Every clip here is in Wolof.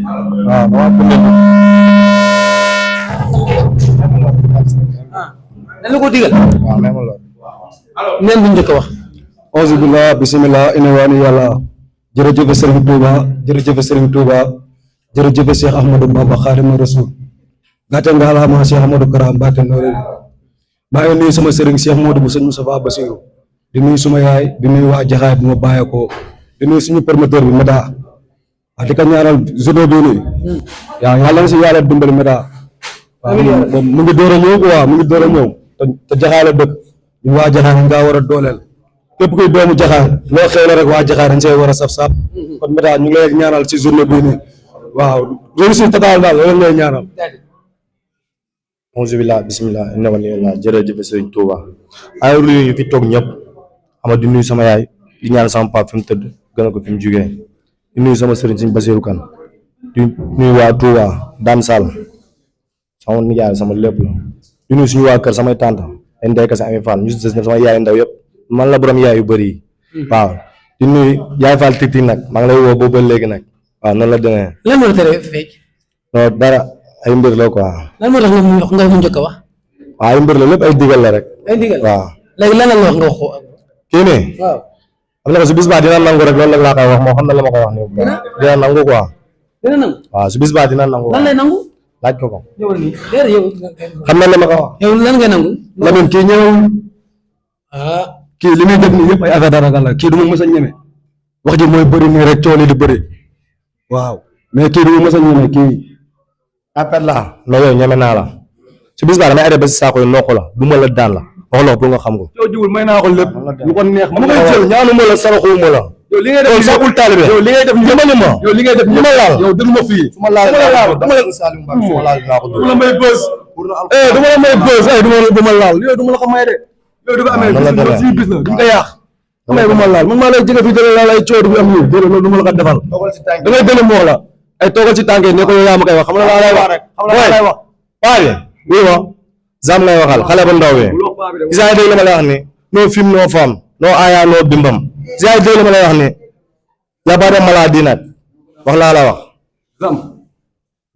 waaw dama bëgg dañ la ko digal waaw même loolu neen bu njëkk wax auzu billah bismillah ina waani yàlla jërëjëf Serigne Touba jërëjëf Serigne Touba jërëjëf Cheikh Ahmadou Bamba Khadimu Rasul gàtte nga alama Cheikh Ahmadou Karam Baate Nooré maa ngi nuyu sama Serigne Cheikh Modou bu sëñ Moustapha Bassirou di nuyu suma yaay di nuyu waa Jaxaay bu ma bàyyeekoo di nuyu suñu promoteur bi Meda wax di ko ñaanal judo bi nii yaa yàlla na si yàlla dimbali Meda waaw moom mu ngi door a ñëw quoi mu ngi door a ñëw te Jaxaay la dëkk ñu waa Jaxaay nga war a dooleel képp kuy doomu Jaxaay loo xew la rek waa Jaxaay dañ see war a saf-saf kon Meda ñu ngi lay ñaanal si journée bii nii waaw réussite totale daal loolu ngay ñaanal. Auzu billah bismillah inna waliyallah jërëjëf Serigne Touba ay nuyu ñu fi toog ñëpp xam di nuyu sama yaay di ñaan sama papa fi mu tëdd gën a ko fi mu jugee di nuyu sama Serigne Serigne Bassirou Kane di nuyu waa Touba Dame Sall sama nijaay sama lépp la di nuyu suñu waa kër samay tante ay ndeyka sa Ami Fall ñu des na sama yaay ndaw yëpp man la borom yaay yu bëri yi waaw di nuyu yaay Fall tig nag maa ngi lay woo boobu ba léegi nag waaw noonu la demee. lan moo la tere fecc non dara ay mbir la quoi. lan moo tax nga mu njëkk a wax. waaw ay mbir la lépp ay digal la rek. ay digal waaw. léegi lan la wax nga wax ko. kii nii. waaw. am na ko si bis baa dina nangu rek loolu la laa koy wax moo xam na la ma koy wax nii. dina nangu quoi. dina nangu. waaw si bis baa dina nangu. lan lay nangu. laaj ko ko. yow nii déedéet yow. xam na la ma ko wax. yow lan ngay nangu. Lamine kii ñëwul ah. kii li muy def nii yëpp ay affaire dara la kii du ma mës a ñeme wax ji mooy bëri nii rek coono di bëri waaw mais kii du ma mës a ñeme kii. appel la non yow ñeme naa la si bis baa damay arrêté ba si saako yi nokku la du ma la daan la wax la pour nga xam ko. yow jiwul may naa ko lépp lu ko neex ma koy jël ñaanu ma la saraxuma la. yow li ngay def yow saakul taalibe yow li ngay def dimbali ma yow li ngay def ma laal yow dëgg ma fii su ma laal dama la Salim Ba su ma laal dinaa ko du la may bës du ma la may bës du ma laal yow du ma la ko may de yow dafa amee bis suñu bis la duñ ko yàq amee bu ma laal man maa lay jëge fii dana laa lay coow bi am nii déedéet loolu du ma la ko defal da ngay gën a moo la ay toogal ci tànk yi ne ko yow yaa ma koy wax xam nga laa lay wax rek xam nga laa lay wax paa bi oui ma Zam lay waxal xale bu ndaw bi Isaay dégg la ma lay wax ni noo film noo femme noo aaya noo bimbam Isaay dégg la ma lay wax ni yabare maladie nag wax laa la wax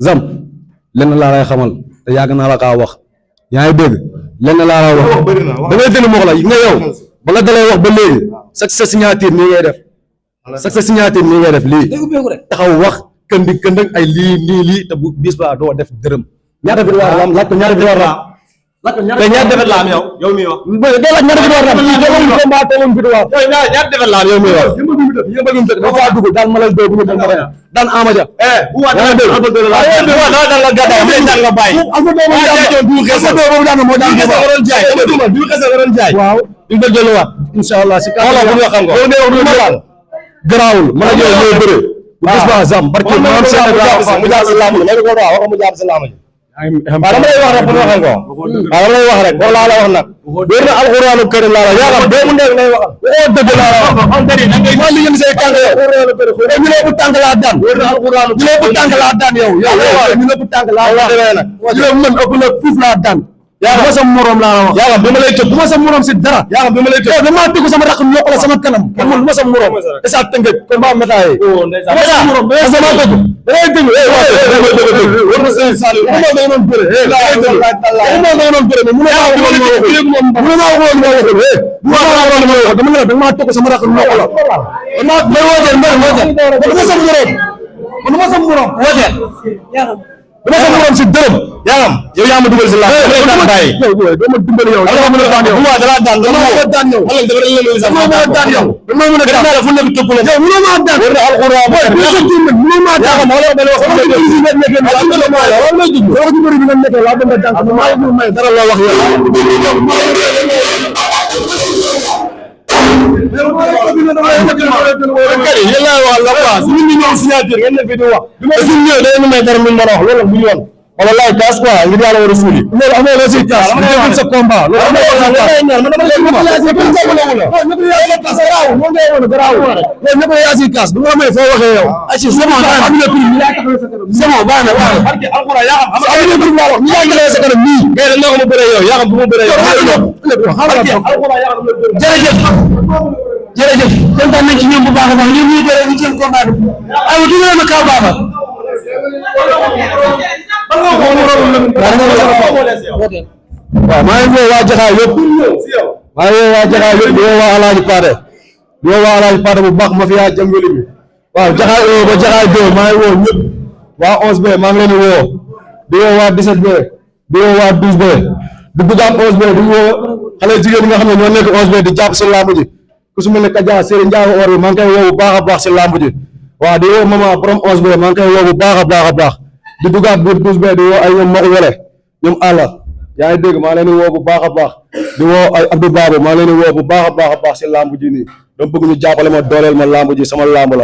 Zam lenn laa lay xamal te yàgg naa la kaa wax yaa ngi dégg lenn laa la wax da ngay gën a moo la nga yow ba nga dalee wax ba léegi sa signature nii ngay def sa signature nii ngay def lii taxaw wax kënd ay lii te bu bis ba doo def dërëm ñaata bi war am laaj ko ñaata bi war am te ñaata defet la am yow mi wax doo laaj ñaata bi war am kii combat teewoon bi war ñaata defet la am yow mi wax yëmbagum dëkk dafa dugg daan malal doo bu ñu dem daan Amadia bu wa daan la gàddaay am daan nga bàyyi du xessa boobu daan moo daan du xessa waroon jaay waaw ñu ko jëluwaat inshallah si ka wala bu nga xam ko yow neew du laal garaawul man ak yow ñoo bëre bu bis ba Zam barki maam seen mu jaar si lamb la ko wax mu jaar si lamb waaw dama lay wax rek pour nga xam ko waaw dama lay wax rek wax laa la wax nag wér na alxuraanu karim laa la yàlla doomu ndey lay waxal waxoo dëgg laa la wax man li ngeen say tànk yow ñu lay bu tànk laa daan ñu lay bu tànk laa daan yow ñu lay bu tànk laa daan ñu lay mën ëpp la fuuf laa daan yaa ma sa morom laa la wax yaa bi ma lay tëb du ma sa morom si dara yaa bi ma lay tëb dama tëgg sama rakk ñokk la sama kanam man du ma sa morom esa tëngëj ko ba métaay dama sa morom sama dëgg da ngay dëgg war na seen salu mo da non bëre mo da non bëre mu na wax dama la dama tëgg sama rakk ñokk la dama may wote dama sa morom dama sa morom wote dama sa morom si dërëm yaam yow yaa ma dugal si laa dama bàyyi yow dama dimbali yow dama mën a daan yow dama daan dama daan yow wala dama la lu sax dama daan yow dama mën a daan la fu nekk topp la yow mënoo ma daan wala alquran boy sa dimbal mënoo ma daan ma la wax sama dimbali bi nga nekk la dama ma yow la jub sama dimbali bi nga nekk la dama daan ma la may dara la wax yow kari yalla wax la quoi su ñu ñëw signature ngeen ne fi di wax dama su ñëw day may dara min mën a wax loolu bu yoon wala lay kaas quoi ngir yàlla war a suuli loolu amoo la ci kaas dama sa combat loolu amoo la ci kaas dama la ci kaas bu ma may foo waxee yow aci sama am na prix mi la taxaw sa kanam sama baana baana barki alquran yaa xam am na prix la wax mi la taxaw sa kanam nii ngay dañ ko ma bëre yow yaa xam bu ma bëre yow barki alquran yaa xam jërëjëf jërëjëf kontaan nañ ci ñoom bu baax a baax ñoom ñuy bëre ñu jël combat bi ay du ma kaw baax woote. waaw maa ngi woo waa Jaxaay yëpp maa ngi woo waa Jaxaay yëpp di woo waa Alaaji Paate di woo waa Alaaji Paate bu baax ma fi yaa jàmbali bi waaw Jaxaay ba Jaxaay 2 maa ngi woo ñëpp waa 11B maa ngi leen di woo di woo waa 17B di woo waa 12B di duggaat 11B di woo xale jigéen ñi nga xam ne ñoo nekk 11B di jàpp si làmb ji ku su mel ne Kaja Serigne Ndiago or bi maa ngi koy woo bu baax a baax si làmb ji waaw di woo mama borom 11B maa ngi koy woo bu baax a baax a baax di duggaat biir 12B di woo ay ñoom Mokk Wele ñoom àlla yaa ngi dégg maa leen di woo bu baax a baax di woo ay Abdou Babou maa leen di woo bu baax a baax si làmb ji nii dama bëgg ñu jàppale ma dooleel ma làmb ji sama làmb la